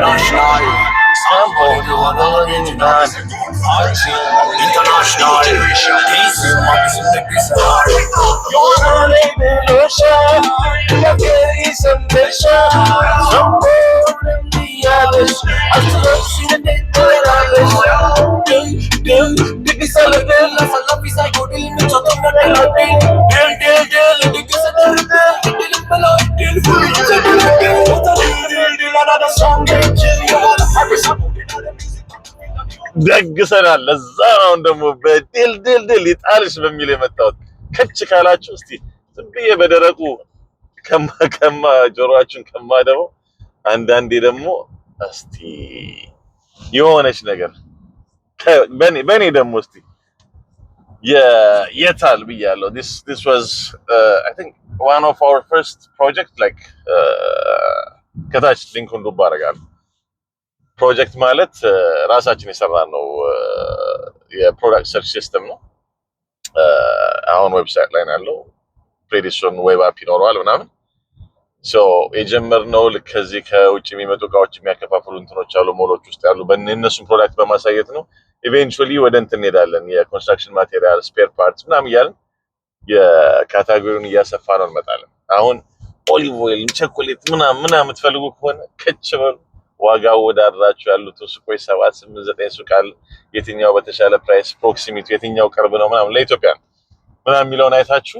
International. Somebody want original. International. This is my ደግሰናል። ለዛ ነው ደግሞ በድል ድል ድል ይጣልሽ በሚል የመጣሁት። ከች ካላችሁ እስቲ ዝም ብዬ በደረቁ ከማ ከማ ጆሮአችሁን ከማደበው አንዳንዴ ደግሞ እስቲ የሆነች ነገር በኔ ደግሞ እስቲ የታል ብያለሁ። This was I think one of our first project, like ከታች link ኡን ዱብ አደርጋለሁ። ፕሮጀክት ማለት ራሳችን የሰራነው የ product search system ነው። አሁን website ላይ ነው ያለው። Pretty soon web app ይኖረዋል ምናምን። So የጀመርነው ልክ ከዚህ ከውጭ የሚመጡ እቃዎች የሚያከፋፍሉ እንትኖች አሉ፣ ሞሎች ውስጥ ያሉ በእነሱን product በማሳየት ነው። Eventually ወደ እንትን እንሄዳለን፣ የ construction material፣ spare parts ምናምን እያልን የ category ውን እያሰፋ ነው እንመጣለን። አሁን olive oil፣ ቸኮሌት ምናምን ምናምን የምትፈልጉ ከሆነ ከች በሉ። ዋጋው ወዳድራችሁ ያሉትን ሱቆች ሰባት፣ ስምንት፣ ዘጠኝ ሱቅ አለ። የትኛው በተሻለ price፣ proximity የትኛው ቅርብ ነው ምናምን ለኢትዮጵያ ምናምን የሚለውን አይታችሁ፣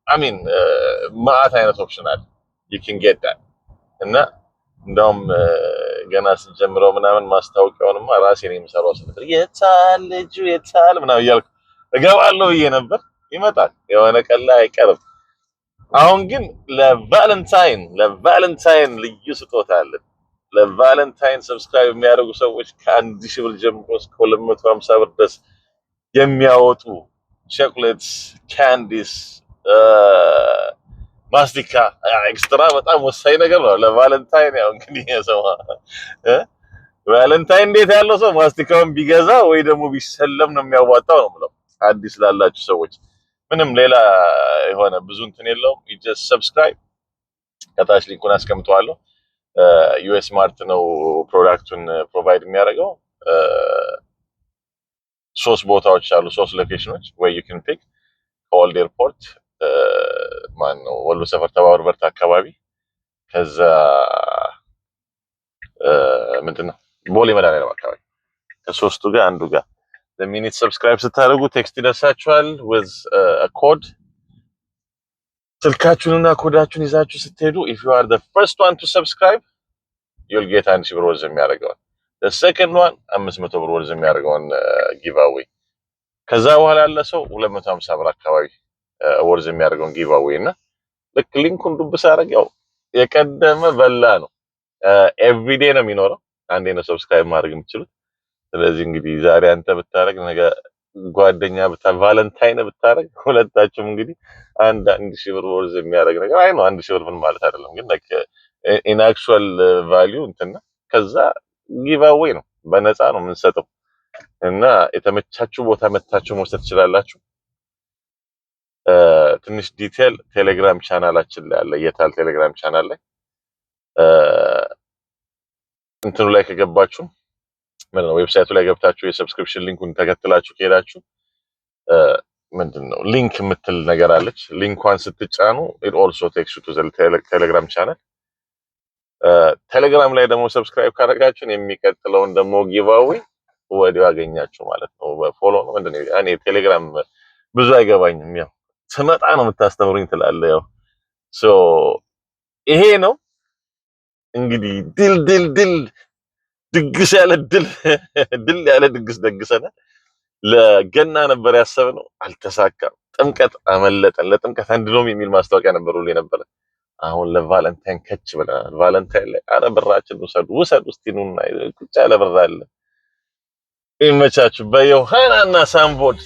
I mean መአት አይነት option አለ። You can get that። እና እንደውም ገና ስንጀምረው ምናምን ማስታወቂያውንማ ራሴ ነው የምሰራው ስነበር የታል ልጁ የታል ምናምን እያልኩ እገባለሁ ብዬ ነበር። ይመጣል፣ የሆነ ቀን ላይ አይቀርም። አሁን ግን ለ Valentine ልዩ ስጦታ አለን። ለ Valentine subscribe የሚያደርጉ ሰዎች ከ1000 ብር ጀምሮ እስከ 250 ብር ድረስ የሚያወጡ chocolates፣ candies፣ ማስቲካ extra በጣም ወሳኝ ነገር ነው ለ Valentine። ያው እንግዲህ የሰው Valentine እንዴት ያለው ሰው ማስቲካውን ቢገዛ ወይ ደግሞ ቢሸለም ነው የሚያዋጣው ነው የምለው። አዲስ ላላችሁ ሰዎች ምንም ሌላ የሆነ ብዙ እንትን የለውም። Just subscribe፣ ከታች link ኡን አስቀምጠዋለሁ። US Mart ነው product ኡን provide የሚያደርገው። ሶስት ቦታዎች አሉ፣ ሶስት location ኖች where you can pick። ከ Old Airport፣ ማን ነው፣ ወሎ ሰፈር ተባበር በርታ አካባቢ፣ ከዛ ምንድን ነው ቦሌ መድኃኒዓለም አካባቢ። ከሶስቱ ጋር አንዱ ጋር the minute subscribe ስታደርጉ text ይደርሳችኋል with code። ስልካችሁንና ኮዳችሁን ይዛችሁ ስትሄዱ if you are the first one to subscribe, you'll get 1000 ብር worth የሚያደርገውን፣ the second one 500 ብር worth የሚያደርገውን giveaway፣ ከዛ በኋላ ያለ ሰው 250 ብር አካባቢ worth የሚያደርገውን giveaway። እና ልክ link ኡን ዱብ ሳደርግ ያው የቀደመ በላ ነው። Everyday ነው የሚኖረው። አንዴ ነው subscribe ማድረግ የምትችሉት። ስለዚህ እንግዲህ ዛሬ አንተ ብታደርግ፣ ነገ ጓደኛ ብታ Valentine ብታደርግ፣ ሁለታችሁም እንግዲህ አንድ አንድ ሺህ ብር worth የሚያደርግ ነገር፣ አይ ነው 1000 ብር ምን ማለት አይደለም፣ ግን like in actual value እንትና ከዛ giveaway ነው፣ በነፃ ነው የምንሰጠው እና የተመቻችሁ ቦታ መታችሁ መውሰድ ትችላላችሁ። ትንሽ detail ቴሌግራም ቻናላችን ላይ አለ። የታል ቴሌግራም ቻናል ላይ እንትኑ ላይ ከገባችሁ፣ ምንድን ነው፣ website ኡ ላይ ገብታችሁ የ subscription link ኡን ተከትላችሁ ከሄዳችሁ ምንድን ነው link የምትል ነገር አለች። Link ኳን ስትጫኑ it also takes you to Telegram channel። ቴሌግራም ላይ ደግሞ subscribe ካደረጋችሁን የሚቀጥለውን ደግሞ giveaway ወዲያው ያገኛችሁ ማለት ነው። በ follow ነው ምንድን ነው፣ እኔ ቴሌግራም ብዙ አይገባኝም። ያው ስመጣ ነው የምታስተምሩኝ ትላለህ። ያው so ይሄ ነው እንግዲህ ድል ድል ድል ድግስ ያለ ድል ድል ያለ ድግስ ደግሰናል። ለገና ነበር ያሰብነው፣ አልተሳካም። ጥምቀት አመለጠን። ለጥምቀት አንድ ሎሚ የሚል ማስታወቂያ ነበር ሁሉ የነበረ። አሁን ለ Valentine ከች ብለናል። Valentine ላይ አረ ብራችን ውሰዱ ውሰዱ፣ እስቲ ኑና ቁጭ ያለ ብር አለ። ይመቻችሁ። በዮሐና እና ሳምቦድ።